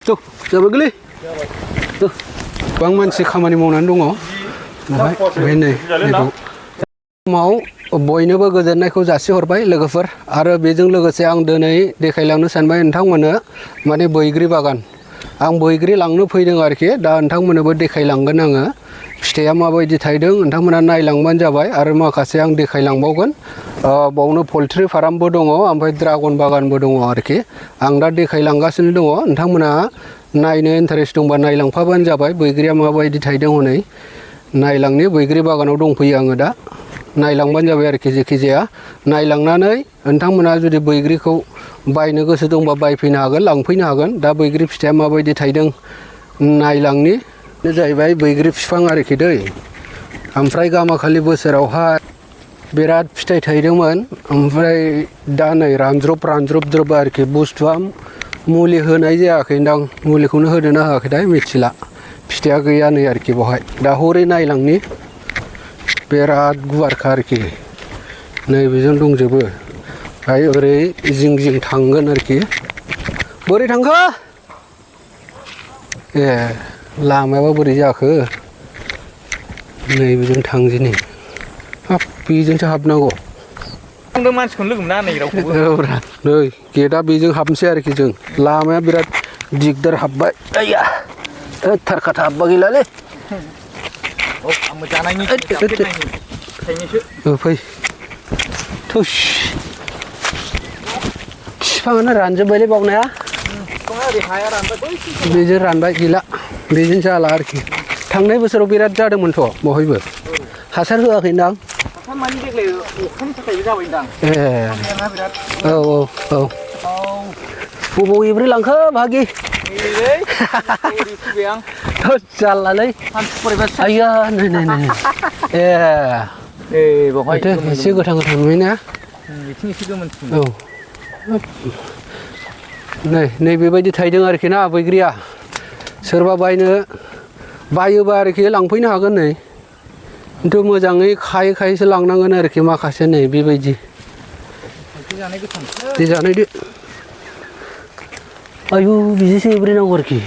Tuh, coba geli. Tuh, bang मानसि खामानि मावनानै दङ। ओमफ्राय नै बेखौ समाव बयनोबो गोजोननायखौ जासिहरबाय लोगोफोर आरो बेजों लोगोसे आं दिनै देखायलांनो सानबाय नोंथांमोननो माने बैग्रि बागान आं बैग्रि लांनो फैदों आरोखि दा नोंथांमोननोबो देखायलांगोन आङो फिथाइया माबायदि थायदों नोंथांमोना नायलांबानो जाबाय आरो माखासे आं देखायलांबावगोन बावनो पल्ट्रि फार्मबो दङ ओमफ्राय ड्रागन बागानबो दङ आरोखि आं दा देखायलांगासिनो दङ नोंथांमोना नायनो इन्टारेस्ट दंबा नायलांफाबानो जाबाय बैग्रिया माबायदि थायदों हनै नायलांनि बैग्रि बागानाव दंफैयो आङो दा नायलांबानो जाबाय आरोखि जेखि जाया नायलांनानै नोंथांमोना जुदि बैग्रिखौ बायनो गोसो दंबा बायफैनो हागोन लांफैनो हागोन दा बैग्रि फिथाइया माबायदि थायदों नायलांनि बे जाहैबाय बैग्रि बिफां आरोखि दै ओमफ्राय गामाखालि बोसोरावहाय बिराद फिथाइ थायदोंमोन ओमफ्राय दा नै रानज्रब आरोखि बुस्थुआ मुलि होनाय जायाखैदां मुलिखौनो होदोंना होआखैथाय मिथिला फिथाइया गैया नै आरोखि बेवहाय दा हरै नायलांनि बिराद गुवारखा आरोखि नैबेजों दंजोबो ओमफ्राय ओरै जिं जिं थांगोन आरोखि बोरै थांखो ए लामायाबा बोरै जाखो नैबेजों थांदिनि हाब बेजोंसो हाबनांगौ आंबो मानसिखौनो लोगो मोना नै रावखौबो औब्रा नै गेटआ बेजों हाबनोसै आरोखि जों लामाया बिराद दिगदार हाबबाय आइया थारखाथा हाबबा गैलालै आंबो जानायनि थाइनैसो फै थुस बिफाङानो रानजोब्बायलै बावनाया बेजों रानबाय गैला बेजों जाला आरोखि थांनाय बोसोराव बिराद जादोंमोनथ' बहायबो हासार होआखैदां हासार मानि देग्लाय अखानि थाखायबो जाबायदां ए औ बबाव एब्रे लांखो भागि जारलालै आइया नै ए बावहाय एसे गोथां नुयो ना बिथिं एसे गोमोनसिन औ नै बेबायदि थायदों आरोखि ना बैग्रिया सोरबा बायोबा आरोखि लांफैनो हागोन नै खिन्थु मोजाङै खायैसो लांनांगोन आरोखि माखासे नै बेबायदि दे जानायदो आयु बिदिसो एब्रेनांगौ आरोखि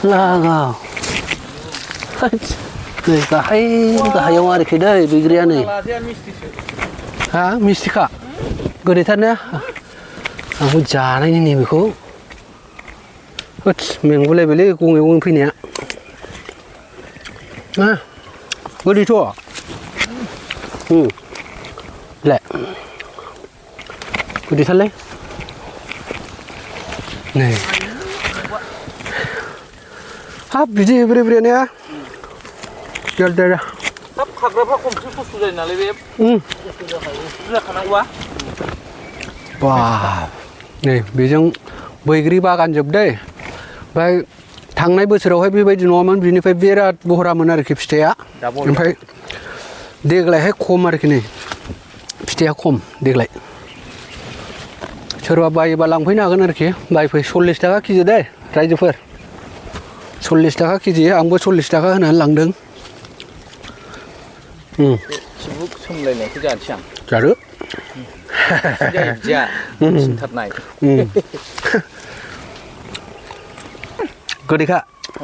लागाव नै गाहायाव आरोखि दै बैग्रिया नै हा मिस्टिखा गोदैथार ने आंबो जानायनि नै बेखौ होद मेंगुलायबायलै गङाव फैनाया मा गोदैथ' लाय गोदैथारलै नै हाब बिदि एब्रे ने दे हाब खाग्राफ्रा खमसे खस्थ' जायो नालाय बे जाखानांगौआ बा नै बेजों बैग्रि बागान जोब दै ओमफ्राय थांनाय बोसोरावहाय बेबायदि नङामोन बिनिफ्राय बिराद बहरामोन आरोखि फिथाइया ओमफ्राय देग्लायहाय खम आरोखि नै फिथाइया खम देग्लाय सोरबा बायोबा लांफैनो हागोन आरोखि बायफै 40 थाखा केजि दे रायजोफोर 40 थाखा केजि आंबो 40 थाखा होनानै लांदों थिबुक सोमलायनायखौ जानोसै आं जादो सिनथारनाय गोदैखा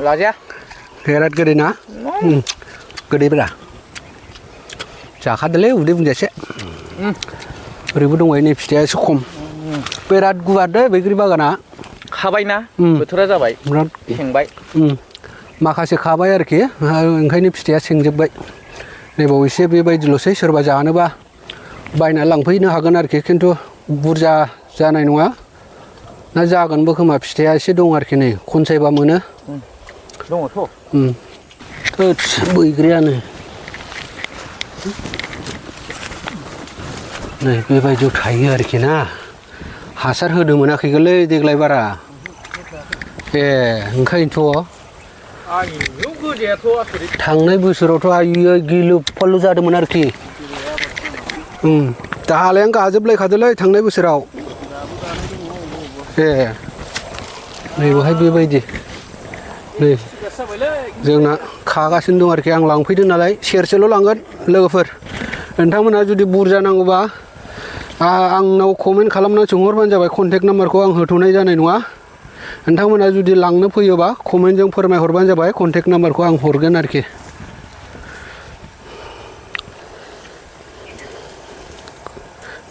लाजाया बिराद गोदै ना गोदैब्रा जाखादोलै उदै बुंजासे ओरैबो दङ नै फिथाइया एसे खम बिराद गुवार दै बैग्रि बागाना खाबायना बोथोरा जाबाय बिराद सेंबाय माखासे खाबाय आरोखि ओंखायनो फिथाइया सेंजोब्बाय नैबाव एसे बेबायदिल'सै सोरबा जानोबा बायना लांफैनो हागोन आरोखि खिन्थु बुरजा जानाय नङा ना जागोनबो खोमा फिथाइया एसे दं आरोखि नै खनसायबा मोनो दङथ' बैग्रियानो नै बेबायदियाव थायो आरोखि ना हासार होनो मोनाखैगोनलै देग्लाय बारा ए ओंखायनोथ' थांनाय बोसोरावथ' आइयो गिलु फालु जादोंमोन आरोखि दालायानो गाजोबलायखादोलै थांनाय बोसोराव ए नै बेवहाय बेबायदि नै जोंना खागासिनो दं आरोखि आं लांफैदों नालाय सेरसेल' लांगोन लोगोफोर नोंथांमोनहा जुदि बुरजा नांगौबा आंनाव कमेन्ट खालामना सोंहरबानो जाबाय कन्टेक्ट नाम्बारखौ आं होथ'नाय जानाय नङा नोंथांमोना जुदि लांनो फैयोबा कमेन्टजों फोरमायहरबानो जाबाय कन्टेक्ट नाम्बारखौ आं हरगोन आरोखि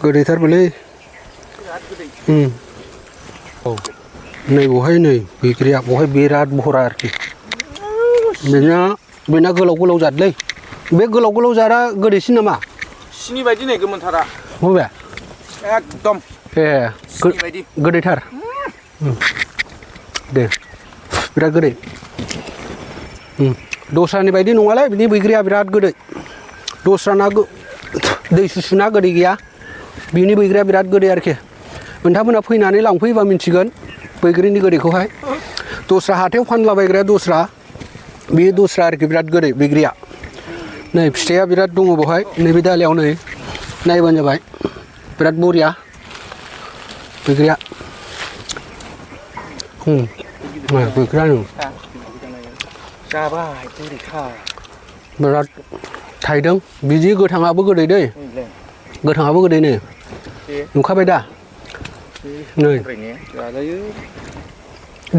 गोदैथारबोलै औ नै बहाय नै बैग्रिया बहाय बिराद भरा आरोखि बेना गोलाव गोलाव जादलै बे गोलाव गोलाव जारा गोदैसिन नामा सिनि बायदि नै गोमोनथारा बबे एकदम ए सिनि बायदि गोदैथार दे बिराद गोदै दस्रानि बायदि नङालै बिनि बैग्रिया बिराद गोदै दस्राना दै सुसुना गोदै गैया बिनि बैग्रिया बिराद गोदै आरोखि नोंथांमोना फैनानै लांफैबा मिन्थिगोन बैग्रिनि गोदैखौहाय दस्रा हाथायाव फानलाबायग्राया दस्रा बेयो दस्रा आरोखि बिराद गोदै बैग्रिया नै फिथाइया बिराद दङ बेवहाय नैबे दालायाव नै नायबानो जाबाय बिराद बरिया बैग्रिया बैग्रिया नो जाबाय गोदैखा बिराद थाइदों बिदि गोथाङाबो गोदै दै गोथाङाबो गोदै नै नुखाबाय दा नै जाजायो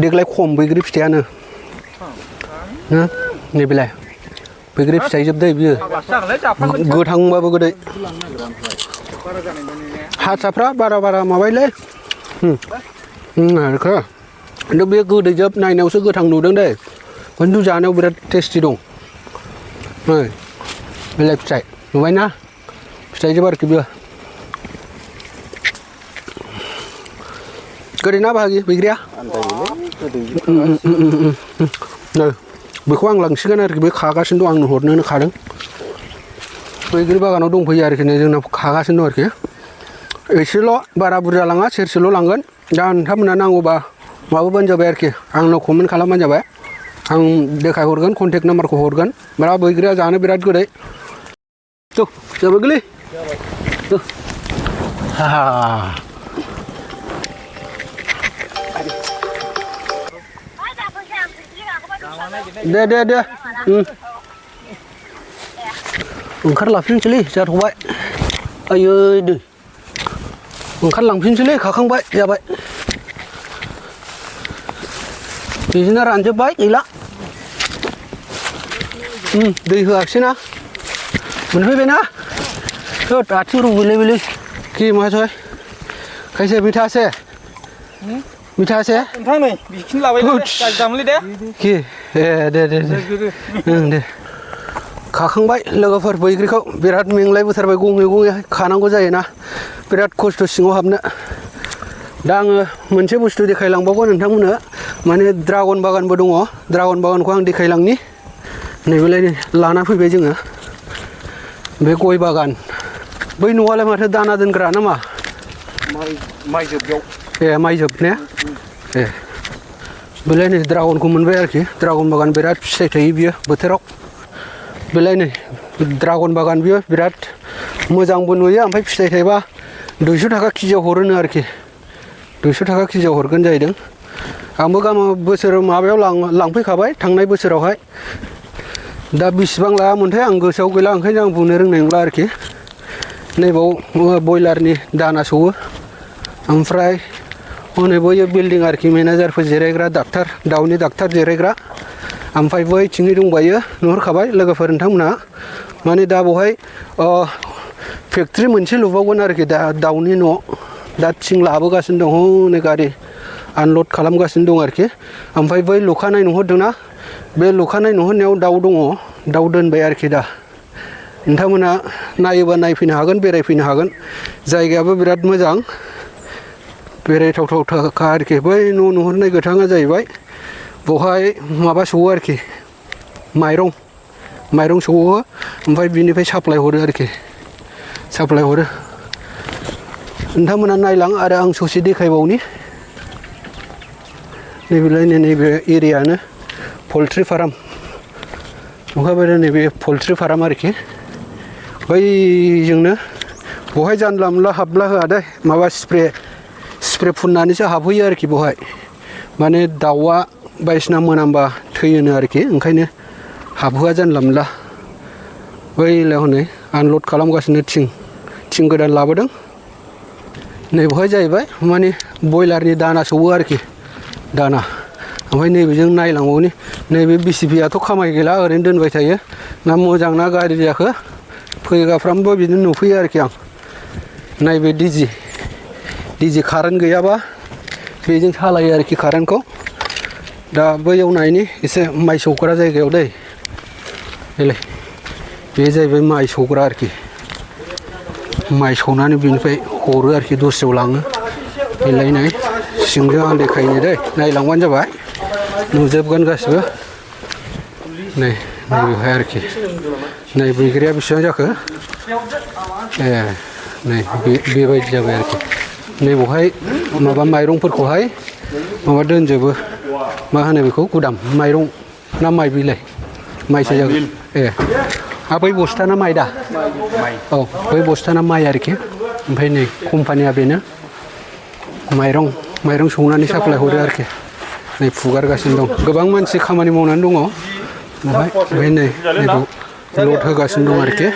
देग्लाय खम बैग्रि फिथाइयानो नैबेलाय बैग्रि फिथाइ जोबदै बियो गोथांबाबो गोदै हारसाफ्रा बारा माबायोलै खिन्थु बे गोदै जोब नायनायावसो गोथां नुदों दै खिन्थु जानायाव बिराद टेस्टि दं नै बेलाय फिथाइ नुबायना फिथाइ जोब आरोखि बेयो गोदै ना बाहागि बैग्रिया नै बेखौ आं लांसिगोन आरोखि बे खागासिनो दं आंनो हरनोनो खादों बैग्रि बागानाव दंफैयो आरोखि नै जोंनाव खागासिनो दं आरोखि एसेल' बारा बुरजा लाङा सेरसेल' लांगोन दा नोंथांमोना नांगौबा माबाबानो जाबाय आरोखि आंनाव कमेन्ट खालामबानो जाबाय आं देखायहरगोन कन्टेक्ट नाम्बारखौ हरगोन बिराद बैग्रिया जानो बिराद गोदै जाबाय गोलै दे ओंखारलांफिनसैलै जाथ'बाय आयै दै ओंखारलांफिनसैलै खाखांबाय जाबाय बिदिनो रानजोब्बाय गैला दै होआखिसैना मोनफैबायना थोद आथिं रुबैलायबायलै कि माथो कैसे मीठा से मीठा से नोंथां नै बिखिनि लाबाय जामोनलै दे कि दे खाखांबाय लोगोफोर बैग्रिखौ बिराद मेंलायबोथारबाय गङै खानांगौ जायोना बिराद खस्थ' सिङाव हाबनो दा आङो मोनसे बुस्थु देखायलांबावगोन नोंथांमोननो माने ड्रागन बागानबो दङ ड्रागन बागानखौ आं देखायलांनि नैबेलाय लाना फैबाय जोङो बे गय बागान बै न'आलाय माथो दाना दोनग्रा नामा माइ जोबनायाव ए माइ जोबनाया ए बेलाय नै ड्रागनखौ मोनबाय आरोखि ड्रागन बागान बिराद फिथाइ थायो बियो बोथोराव बेलाय नै ड्रागन बागान बियो बिराद मोजांबो नुयो ओमफ्राय फिथाइ थाइबा 200 थाखा केजियाव हरोनो आरोखि 200 थाखा केजियाव हरगोन जाहैदों आंबो बोसोर माबायाव लांफैखाबाय थांनाय बोसोरावहाय दा बेसेबां लायामोनथाय आं गोसोआव गैला ओंखायनो आं बुंनो रोंनाय नंला आरोखि नैबाव बयलारनि दाना सौवो ओमफ्राय हनै बैयो बिल्डिं आरोखि मेनेजारफोर जिरायग्रा डाक्टार दाउनि डाक्टार जिरायग्रा ओमफ्राय बैथिंनि दंबायो नुहुरखाबाय लोगोफोर नोंथांमोनहा माने दा बेवहाय फेक्ट्रि मोनसे लुबावगोन आरोखि दा दाउनि न' दा थिं लाबोगासिनो दं हनै गारि आनलड खालामगासिनो दं आरोखि ओमफ्राय बै लुखानाय नुहुरदोंना बे लुखानाय नुहुरनायाव दाउ दङ दाउ दोनबाय आरोखि दा नोंथांमोना नायोबा नायफैनो हागोन बेरायफैनो हागोन जायगायाबो बिराद मोजां बेरायथावथावखा आरोखि बै न' नुहुरनाय गोथाङा जाहैबाय बेवहाय माबा सौवो आरोखि माइरं सौवो ओमफ्राय बिनिफ्राय साप्लाय हरो आरोखि साप्लाय हरो नोंथांमोना नायलां आरो आं ससे देखायबावनि नैबे एरियानो पल्ट्रि फार्म नुखाबाय नैबे पल्ट्रि फार्म आरोखि बैजोंनो बहाय जानला मोनला हाबला होआ दे माबा स्प्रे फुननानैसो हाबहैयो आरोखि बहाय माने दाउआ बायदिसिना मोनामबा थैयोनो आरोखि ओंखायनो हाबहोआ जानला मोनला बैलाय हनै आनलड खालामगासिनो थिं गोदान लाबोदों नै बहाय जाहैबाय माने बयलारनि दाना सौवो आरोखि दाना ओमफ्राय नैबेजों नायलांबावनि नैबे बिसिपियाथ' खामाय गैला ओरैनो दोनबाय थायो ना मोजां ना गाज्रि जाखो फैगाफ्रामबो बिदिनो नुफैयो आरोखि आं नैबे डिजि कारेन्ट गैयाबा बेजों सालायो आरोखि कारेन्टखौ दा बैयाव नायनि एसे माइ सौग्रा जायगायाव दै बेलाय बे जाहैबाय माइ सौग्रा आरोखि माइ सौनानै बिनिफ्राय हरो आरोखि दस्रायाव लाङो बेलाय नै सिंजों आं देखायनो दै नायलांबानो जाबाय नुजोबगोन गासिबो नै नैबेहाय आरोखि नै बैग्रिया बेसेबां जाखो ए नै बेबायदि जाबाय आरोखि नैबावहाय माबा माइरंफोरखौहाय माबा दोनजोबो मा होनो बेखौ गुदाम माइरं ना माइ बिलाइ माइसो जागोन ए बै बस्थाना माइ दा औ बै बस्थाना माइ आरोखि ओमफ्राय नै कम्पानिया बेनो माइरं सौनानै साप्लाय हरो आरोखि नै फुगारगासिनो दं गोबां मानसि खामानि मावनानै दङ ओमफ्राय नै नैखौ लड होगासिनो दं आरोखि